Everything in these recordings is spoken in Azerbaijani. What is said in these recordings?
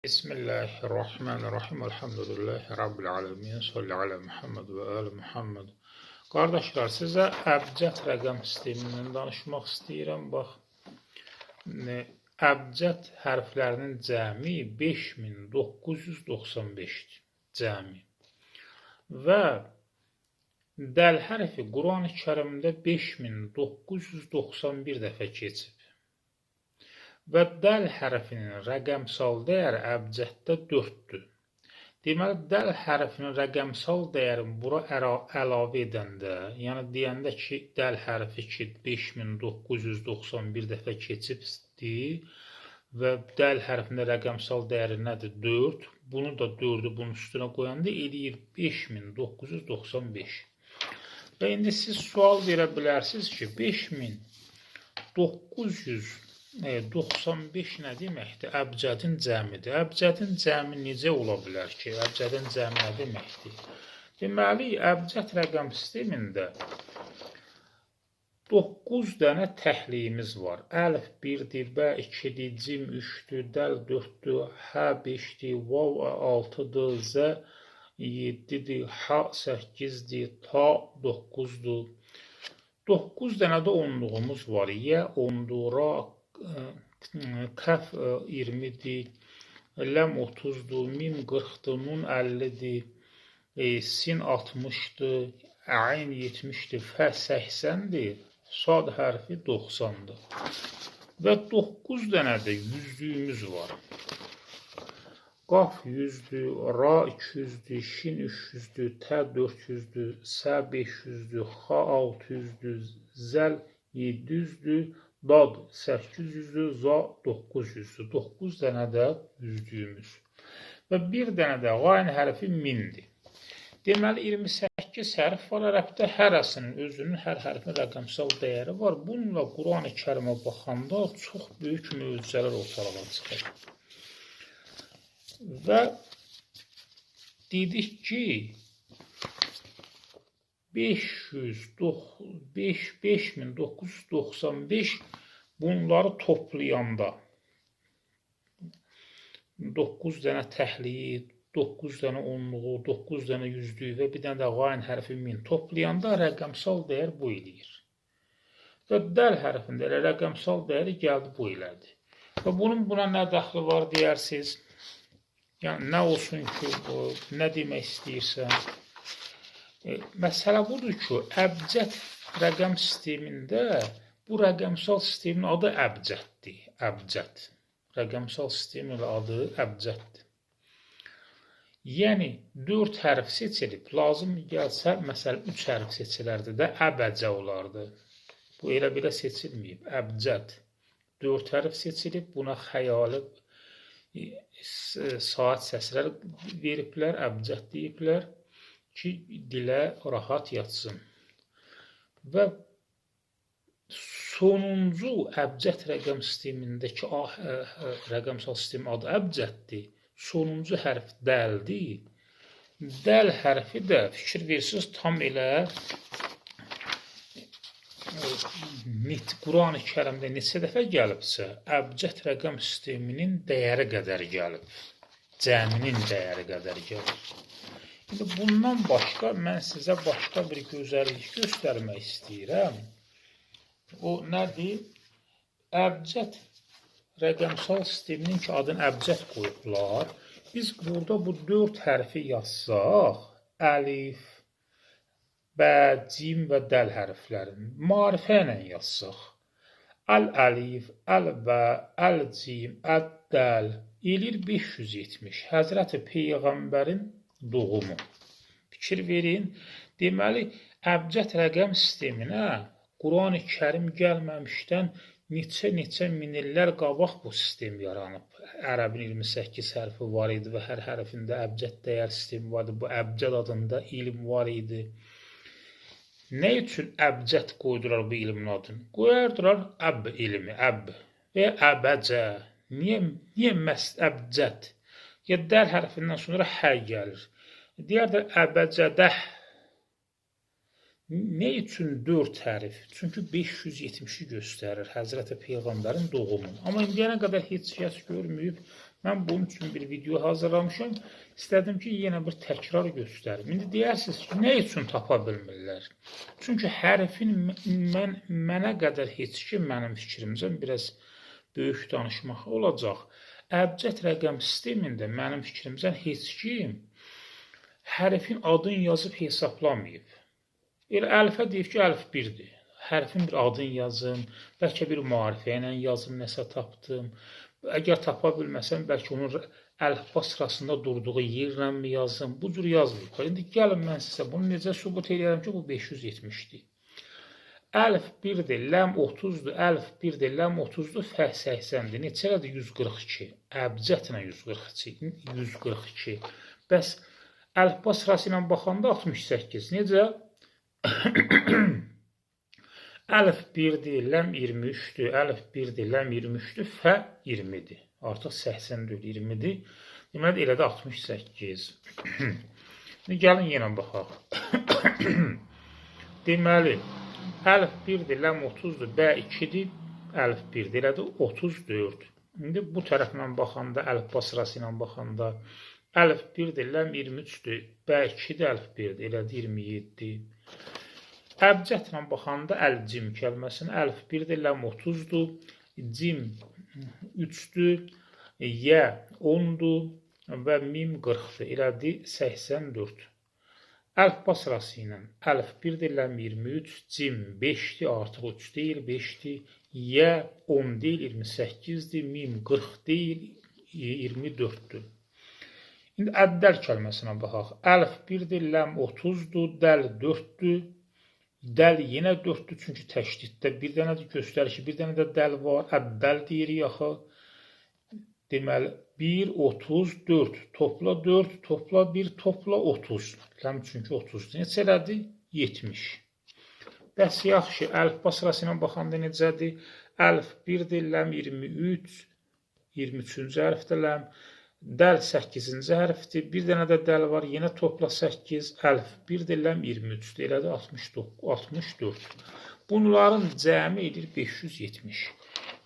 Bismillahirrahmanirrahim. Elhamdülillahi Rabbil alemin. Salli ala Muhammed və ali Muhammed. Qardaşlar, sizə əbcəd rəqəm sistemindən danışmaq istəyirəm. Bax, əbcəd hərflərinin cəmi 5995-dir. Cəmi. Və dəl hərfi Quran-ı Kərimdə 5991 dəfə keçib. Və dəl hərfinin rəqəmsal dəyəri əbcəddə 4-dür. Deməli, dəl hərfinin rəqəmsal dəyərini bura əlavə edəndə, yəni deyəndə ki, dəl hərfi ki, 5991 dəfə keçibdir və dəl hərfində rəqəmsal dəyəri nədir? 4. Bunu da 4-ü bunun üstünə qoyanda eləyir 5995. Və indi siz sual verə bilərsiniz ki, 5995 nə deməkdir? Əbcədin cəmidir. Əbcədin cəmi necə ola bilər ki? Əbcədin cəmi nə deməkdir? Deməli, əbcəd rəqəm sistemində 9 dənə təhliyimiz var. Əlif 1-dir, B 2-dir, Cim 3-dür, Dəl 4-dür, H 5-dir, Vav 6-dır, Z 7-dir, H 8-dir, Ta 9-dur. 9 dənə də onluğumuz var. Y 10-dur, Ra Kəf 20-dir, Ləm 30-dur, Mim 40-dır, Nun 50-dir, Sin 60-dır, Ayn 70-dir, Fə 80-dir, Sad hərfi 90-dır. Və 9 dənə də yüzlüyümüz var. Qaf 100-dür, Ra 200-dür, Şin 300-dür, Tə 400-dür, Sə 500-dür, Xa 600-dür, Zəl 700-dür, Dad 800-dür, Za 900-dür. 9 dənə də yüzlüyümüz. Və bir dənə də qayn hərfi mindir. Deməli, 28 hərf var ərəbdə, hərəsinin özünün hər hərfin rəqəmsal dəyəri var. Bununla Quran-ı Kərimə baxanda çox böyük möcüzələr ortalığa çıxır. Və dedik ki, 5995 bunları toplayanda 9 dənə təhliyi, 9 dənə onluğu, 9 dənə yüzlüyü və bir dənə də qayn hərfi min toplayanda rəqəmsal dəyər bu eləyir. Və dəl hərfində elə rəqəmsal dəyəri gəldi bu elədi. Və bunun buna nə dəxli var deyərsiniz? Yəni, nə olsun ki, bu, nə demək istəyirsən? Məsələ budur ki, əbcəd rəqəm sistemində bu rəqəmsal sistemin adı əbcəddir. Əbcəd. Rəqəmsal sistemin adı əbcəddir. Yəni, 4 hərf seçilib, lazım gəlsə, məsələn, 3 hərf seçilərdi də əbəcə olardı. Bu, elə belə seçilməyib. Əbcəd. 4 hərf seçilib, buna xəyali saat səslər veriblər, əbcəd deyiblər ki, dilə rahat yatsın. Və sonuncu əbcəd rəqəm sistemindəki rəqəmsal sistemin adı əbcəddir. Sonuncu hərf dəldir. Dəl hərfi də, fikir versiniz, tam elə Quran-ı Kərimdə neçə dəfə gəlibsə, əbcəd rəqəm sisteminin dəyəri qədər gəlib. Cəminin dəyəri qədər gəlib. İndi bundan başqa mən sizə başqa bir gözəllik göstərmək istəyirəm. O nədir? Əbcəd rəqəmsal sisteminin ki, adını əbcəd qoyublar. Biz burada bu 4 hərfi yazsaq, əlif, bə, cim və dəl hərflərini marifə ilə yazsaq, əl-əlif, əl-bə, əl-cim, əl-dəl eləyir 570. Həzrəti Peyğəmbərin doğumu. Fikir verin, deməli, əbcəd rəqəm sisteminə Quran-ı Kərim gəlməmişdən neçə-neçə min illər qabaq bu sistem yaranıb. Ərəbin 28 hərfi var idi və hər hərfində əbcəd dəyər sistemi var idi. Bu əbcəd adında elm var idi. Nə üçün əbcəd qoydular bu elmin adını? Qoyardılar əb elmi, əb və ya əbəcə. Niyə məhz əbcəd? Ya dəl hərfindən sonra hə gəlir. Deyərlər əbəcədəh. Nə üçün 4 hərf? Çünki 570-i göstərir Həzrəti Peyğəmbərin doğumunu. Amma indiyənə qədər heç kəs görməyib. Mən bunun üçün bir video hazırlamışam. İstədim ki, yenə bir təkrar göstərim. İndi deyərsiniz ki, nə üçün tapa bilmirlər? Çünki hərfin mənə qədər heç kim, mənim fikrimcə, biraz böyük danışmaq olacaq. Əbcəd rəqəm sistemində mənim fikrimcə heç kim hərfin adını yazıb hesablamayıb. Elə əlifə deyib ki, əlif 1-dir. Hərfin bir adını yazım, bəlkə bir maarifə ilə yazım, nəsə tapdım. Əgər tapa bilməsəm, bəlkə onun əlifba sırasında durduğu yerlə mi yazım? Bu cür yazmayıb. İndi gəlin mən sizə bunu necə sübut eləyərəm ki, bu 570-dir. Əlif 1-dir, ləm 30-dur, əlif 1-dir, ləm 30-dur, fə 80-dir. Neçə elədir? 142. Əbcədlə 142. 142. Bəs əlifba sırası ilə baxanda 68. Necə? Əlif 1-dir, ləm 23-dür, əlif 1-dir, ləm 23-dür, fə 20-dir. Artıq 80 deyil, 20-dir. Deməli, elə də 68. İndi gəlin yenə baxaq. Deməli, əlif 1-dir, ləm 30-dur, bə 2-dir, əlif 1-dir, elə də 34. İndi bu tərəflə baxanda, əlifba sırası ilə baxanda, əlif 1-dir, ləm 23-dür, bə 2-dir, əlif 1-dir, elə də 27. Əbcədlə baxanda əl-cim kəlməsini, əlif 1-dir, ləm 30-dur, cim 3-dür, yə 10-dur və mim 40-dır, elədir 84. Əlifba sırası ilə əlif 1-dir, ləm 23, cim 5-dir, artıq 3 deyil, 5-dir, yə 10 deyil, 28-dir, mim 40 deyil, 24-dür. İndi əddəl kəlməsinə baxaq. Əlif 1-dir, ləm 30-dur, dəl 4-dür. Dəl yenə 4-dür, çünki təşdiddə bir dənə də göstərir ki, bir dənə də dəl var. Əddəl deyirik axı. Deməli, 1, 30, 4. Topla 4, topla 1, topla 30. Ləm çünki 30-dur. Neçə elədi? 70. Bəs yaxşı, əlifba sırası ilə baxanda necədir? Əlif 1-dir, ləm 23, 23-cü hərfdir ləm. Dəl 8-ci hərfdir. Bir dənə də dəl var. Yenə topla 8. Əlif 1-dir, ləm 23-dür. Elədir 64. Bunların cəmi edir 570.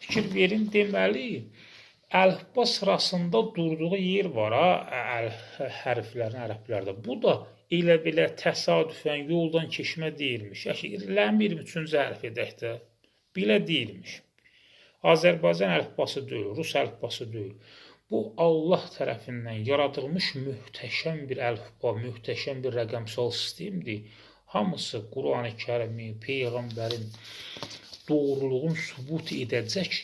Fikir verin, deməli, əlifba sırasında durduğu yer var ha, hərflərin ərəblərdə. Bu da elə belə təsadüfən yoldan keçmə deyilmiş. Yaxşı, ləm 23-cü hərf edək də. Belə deyilmiş. Azərbaycan əlifbası deyil, Rus əlifbası deyil. Bu, Allah tərəfindən yaradılmış möhtəşəm bir əlifba, möhtəşəm bir rəqəmsal sistemdir. Hamısı Qurani Kərimi, Peyğəmbərin doğruluğunu sübut edəcək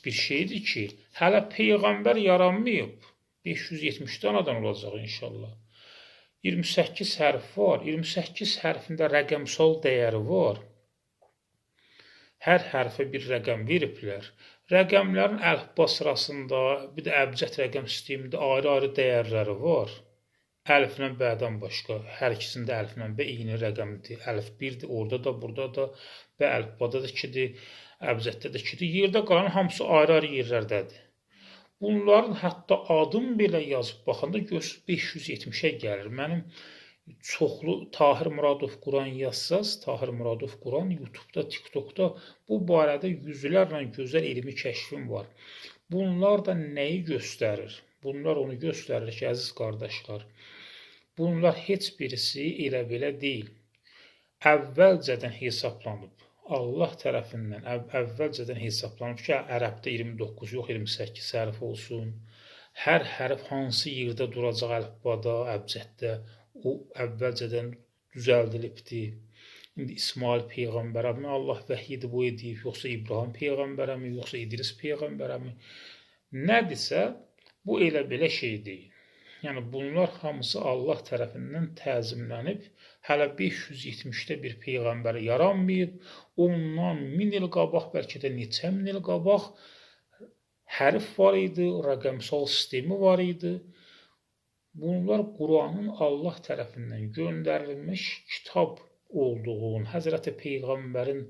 bir şeydir ki, hələ Peyğəmbər yaranmayıb. 570 danadan olacaq inşallah. 28 hərf var. 28 hərfində rəqəmsal dəyəri var. Hər hərfə bir rəqəm veriblər. Rəqəmlərin əlifba sırasında, bir də əbcəd rəqəm sistemində ayrı-ayrı dəyərləri var. Əliflə bədən başqa, hər ikisində əliflə bə eyni rəqəmdir. Əlif 1-dir, orada da, burada da, bə əlifbada da 2-dir, əbcəddə də 2-dir. Yerdə qalan hamısı ayrı-ayrı yerlərdədir. Bunların hətta adım belə yazıb baxanda görürsünüz 570-ə gəlir. Mənim çoxlu Tahir Muradov Quran yazsaz, Tahir Muradov Quran YouTube'da, TikTok'da bu barədə yüzlərlə gözəl elmi kəşfim var. Bunlar da nəyi göstərir? Bunlar onu göstərir ki, əziz qardaşlar, bunlar heç birisi elə belə deyil. Əvvəlcədən hesablanıb. Allah tərəfindən əvvəlcədən hesablanıb ki, ərəbdə 29 yox, 28 hərf olsun. Hər hərf hansı yerdə duracaq əlifbada, əbcəddə, o əvvəlcədən düzəldilibdir. İndi İsmail peyğəmbərə mi Allah vəhy edib o edib, yoxsa İbrahim peyğəmbərə mi, yoxsa İdris peyğəmbərə mi? Nədirsə, bu elə belə şey deyil. Yəni, bunlar hamısı Allah tərəfindən təzimlənib, hələ 570-də bir peyğəmbər yaranmayıb, ondan 1000 il qabaq, bəlkə də neçə min il qabaq hərf var idi, rəqəmsal sistemi var idi. Bunlar Quranın Allah tərəfindən göndərilmiş kitab olduğun, Həzrəti Peyğəmbərin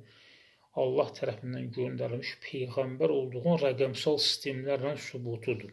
Allah tərəfindən göndərilmiş peyğəmbər olduğun rəqəmsal sistemlərlə sübutudur.